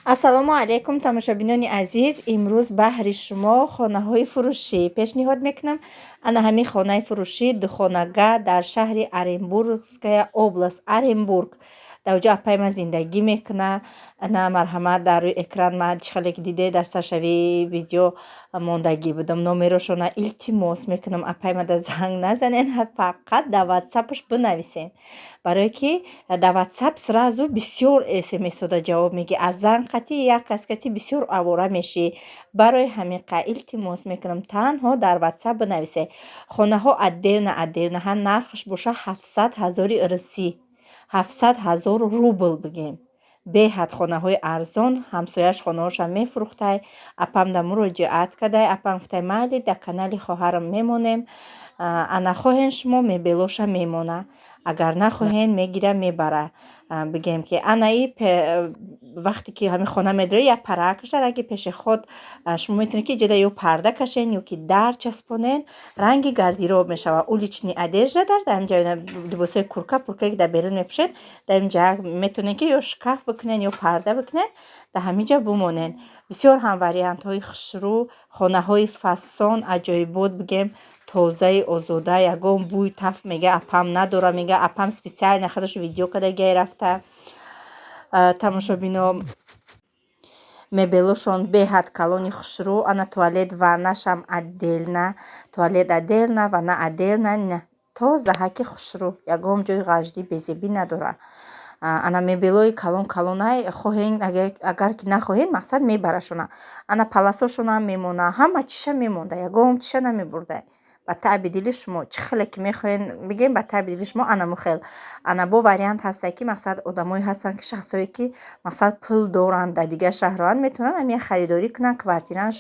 Ассалому алайкум, тамошобинони азиз! Имрӯз баҳри шумо хонаҳои фурӯшӣ пешниҳод мекунам. Ана ҳамин хонаи фурӯшӣ духонага дар шаҳри Оренбургская область, Оренбург. Дар оҷо апай ман зиндагӣ мекуна. Ана, марҳамат, дар рӯи экран ман чӣ хеле ки диде, дар саршавии видео мондагӣ будам номерошона. Илтимос мекунам, апай мада занг назанен, фақат дар ватсапаш бинависен, барое ки дар ватсап сразу бисёр смсода ҷавоб мегӣ, аз занг қатӣ як кас кати бисёр авора мешӣ. Барои ҳамин қа илтимос мекунам, танҳо дар ватсап бинависед. Хонаҳо отдельно отдельно ҳа, нархаш боша 700 ҳазори русӣ, 700 000 рубл бигем. Беҳад хонаҳои арзон. Ҳамсояш хонаҳошам мефурӯхтай, апамда муроҷиат кардай. Апам гуфтай: «Майли, дар канали хоҳарам мемонем. Ана, хоҳен шумо, мебелоша мемона, агар нахоҳен, мегира, мебара». Бигем ки ана и вақте ки ҳамин хона медорӣ, як парака ранги пешеход, шумо метавонед ки иҷода ё парда кашен, ё ки дар часпонен, ранги гардероб мешавад. Уличный одежда дар ҳаминҷа, либосҳои курка пурка, ки дар берун мепӯшед, дар инҷа метавонед ки ё шкаф бикунен, ё парда бикунен, дар ҳамин ҷа бимонен. Бисёр ҳам вариантҳои хушрӯ, хонаҳои фасон, аҷоибот, бигем, тозаи озода, ягон бӯй таф, мега, апам надора. Мега, апам специально худаш видео кардагиай рафта. Тамошобино, мебелошон беҳад калони хушрӯ. Ана, туалет, ваннашам отдельно, туалет отдельно, ванна отдельно, тозаҳаки хушрӯ, ягон ҷои ғаждӣ, безебӣ надора. Ана, мебелои калон калонай, хоҳен, агар ки нахоҳен, мақсад, мебарашона. Ана, паласошонам мемона, ҳама чиша мемонда, ягон чиша намебурда. Ба таъби дили шумо, чӣ хеле ки мехоҳен, бигем, ба таъби дили шумо ана мухел. Ана, бо вариант ҳастае, ки мақсад, одамое ҳастанд, ки шахсое ки, мақсад, пул доранд, дар дигар шаҳрҳоанд, метавонанд ҳамин харидорӣ кунанд, квартиран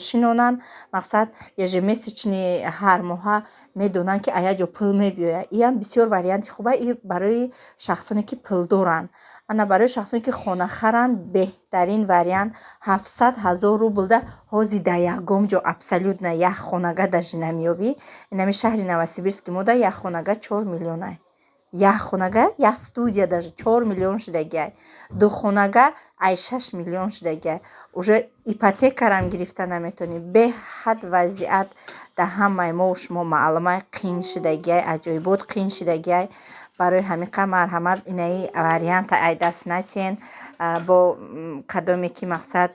шинонанд, мақсад, ежемесячный, ҳар моҳа медонанд, ки аз як ҷо пул мебиёяд. Иам бисёр варианти хуба и барои шахсоне ки пул доранд. Ана, барои шахсоне ки хонахаранд, беҳтарин вариант. 700 000 рублда ҳозир дар ягон ҷо абсолютно як хонага даже намеёбӣ. Инами шаҳри Новосибирски мода як хонага 4 миллионай, як хонага, як студия даже 4 миллион шудагиай, ду хонага ай 6 миллион шудагиай. Уже ипотекарам гирифта наметавонӣ. Беҳад вазъият дар ҳамаи мову шумо маълумай, қин шудагиай, аҷоибот қин шудагиай. Барои ҳамин қа, марҳамат, инаи варианта ай даст натиҳен. Бо кадоме ки, мақсад,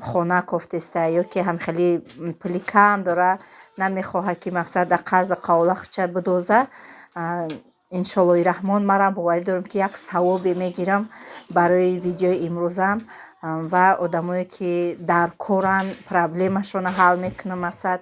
хона кофтеста ё ки ҳамхели пули кам дора, намехоҳад ки, мақсад, дар қарзу қавлахча бидоза, иншоллоҳи раҳмон, манам боварӣ дорам, ки як савобе мегирам барои видеои имрӯзам ва одамое ки дар коранд, проблемашонро ҳал мекунам. Мақсад,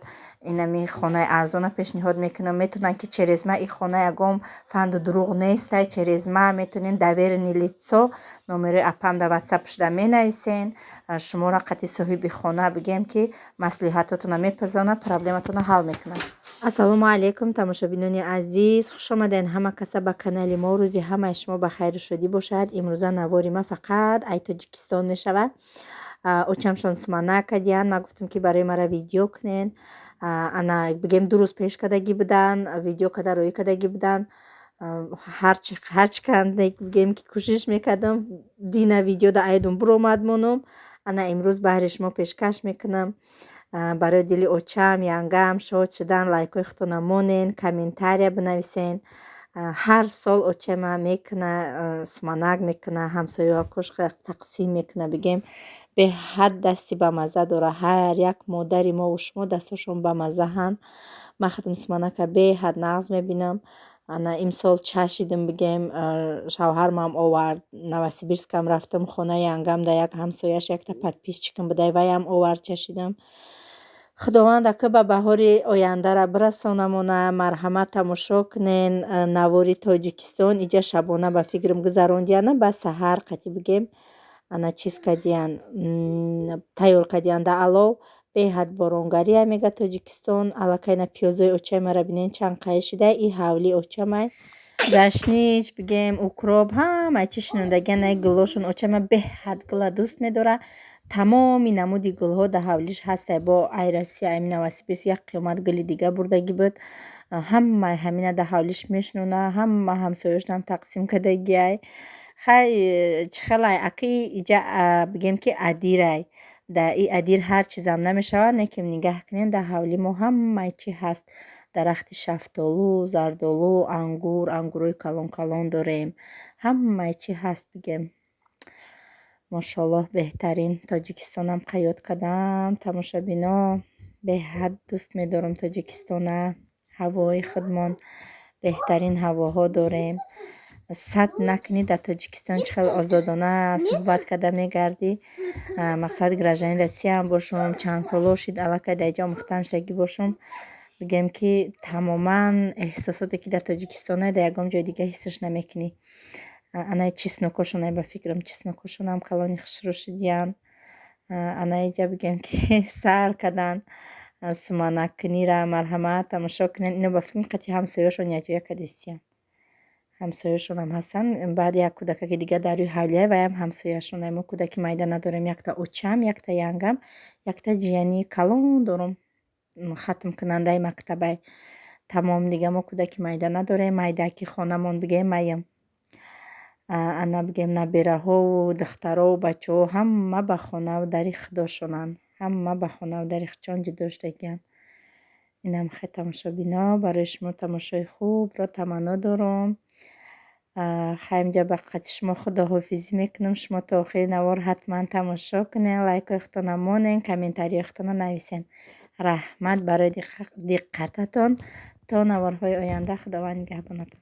инами хонаи арзона пешниҳод мекунам. Метавонанд ки через ма, и хона ягон фанду дурӯғ нестай, через ма метавонед, доверенный лицо, номерои апам дар ватсап шуда менависен, шуморо қати соҳиби хона, бигем ки, маслиҳатотонро мепазонад, проблематонро ҳал мекунад. Ассалому алайкум, тамошобинони азиз! Хушомадед ҳама каса ба канали мо. Рӯзи ҳамаи шумо ба хайру шодӣ бошад. Имрӯза навори ма фақат ай Тоҷикистон мешавад. Очамшон суманак кардиянд, ман гуфтам, ки барои мара видео кунен. Ана, бигем, 2 рӯз пеш кардагӣ буданд, видео карда роӣ кардагӣ буданд. Ҳарчи бигем ки кӯшиш мекардам, дина видео да айдум буромад монум. Ана, имрӯз баҳри шумо пешкаш мекунам. Барои дили очам, янгам шод шудан, лайкҳои худтона монен, комментария бинависен. Ҳар сол очама мекуна, суманак мекуна, ҳамсояҳо тақсим мекуна. Бигем, беҳад дасти бамазза дора. Ҳар як модари мову шумо дастошон бамаззаҳанд. Ман худам суманака беҳад нағз мебинам. Ана, имсол чашидим, бигем, шавҳармам овард. Новосибирскам рафтам, хонаи янгам да як ҳамсояш, якта подписчикам будай, ваям овард, чашидам. Худованд ака ба баҳори ояндара бирасонамона. Марҳамат, тамошо кунен навори Тоҷикистон. Иҷа шабона, ба фикрам, гузарондияна, ба саҳар қатӣ, бигем, ана, чиз кардиян, тайёр кардиян да алов. Беҳад боронгария, мега, Тоҷикистон. Аллакай на, пиёзои очаи мара бинен, чанд қай шида. И ҳавлии очамай, гашнич, бигем, укроп, ҳамаи чи шинондагиан. Гулошон, очама беҳад гула дӯст медорад. Тамоми намуди гулҳо дар ҳавлиш ҳастай. Бо ай Россия, ай Новосибирск як қиёмат гули дига бурдагӣ буд. Ҳамаи ҳамина дар ҳавлиш мешинонад, ҳама ҳамсоёшонам тақсим кардагиай. Хай, чӣ хелай, аки иҷа бигем, ки адирай. Дар и адир ҳар чизам намешавад, не ки нигаҳ кунед, дар ҳавлии мо ҳамаи чӣ ҳаст: дарахти шафтолу, зардолу, ангур, ангурҳои калон калон дорем. Ҳамаи чӣ ҳаст, бигем. Мошоаллоҳ, беҳтарин. Тоҷикистонам қаёд кардам, тамошобино. Беҳад дӯст медорам Тоҷикистона. Ҳавои худмон, беҳтарин ҳавоҳо дорем. Сад накунӣ, дар Тоҷикистон чӣ хел озодона суҳбат карда мегардӣ. Мақсад, гражданин Россияам бошум, чанд соло шид, аллакай дар иҷо омӯхтамшагӣ бошум, бигем, ки тамоман эҳсосоте, ки дар Тоҷикистонае, дар ягон ҷои дига ҳиссаш намекунӣ. Анаи чеснокошонай, ба фикрам, чеснокошонам калони хушрӯ шудиянд. Ана иҷа, бигем, ки сар карданд суманаккунира. Марҳамат, тамошо кунед. Ино, ба фикрам, қати ҳамсояшон якҷоя кадистиянд, ҳамсояшонам ҳастанд. Баъд як кӯдакаки дига дар рӯи ҳавлия, ваям ҳамсояшонай. Мо кӯдаки майда надорем: якта очам, якта янгам, якта ҷияни калон дорум, хатмкунандаи мактабай. Тамом, дига мо кӯдаки майда надорем. Майдаки хонамон, бигем, маям. Ана, бигем, набераҳову духтарову бачаҳо ҳама ба хонаву дари худошонанд, ҳама ба хонаву дари худшон ҷудо шудагианд. Инам хай, тамошобино, барои шумо тамошои хубро таманно дорум. Хай, инҷа ба қати шумо худоҳофизӣ мекунам. Шумо то охири навор ҳатман тамошо кунед, лайкҳои худтона монед, комментарияи худтона нависед. Раҳмат барои диққататон. То наворҳои оянда, Худованд нигаҳбонатон.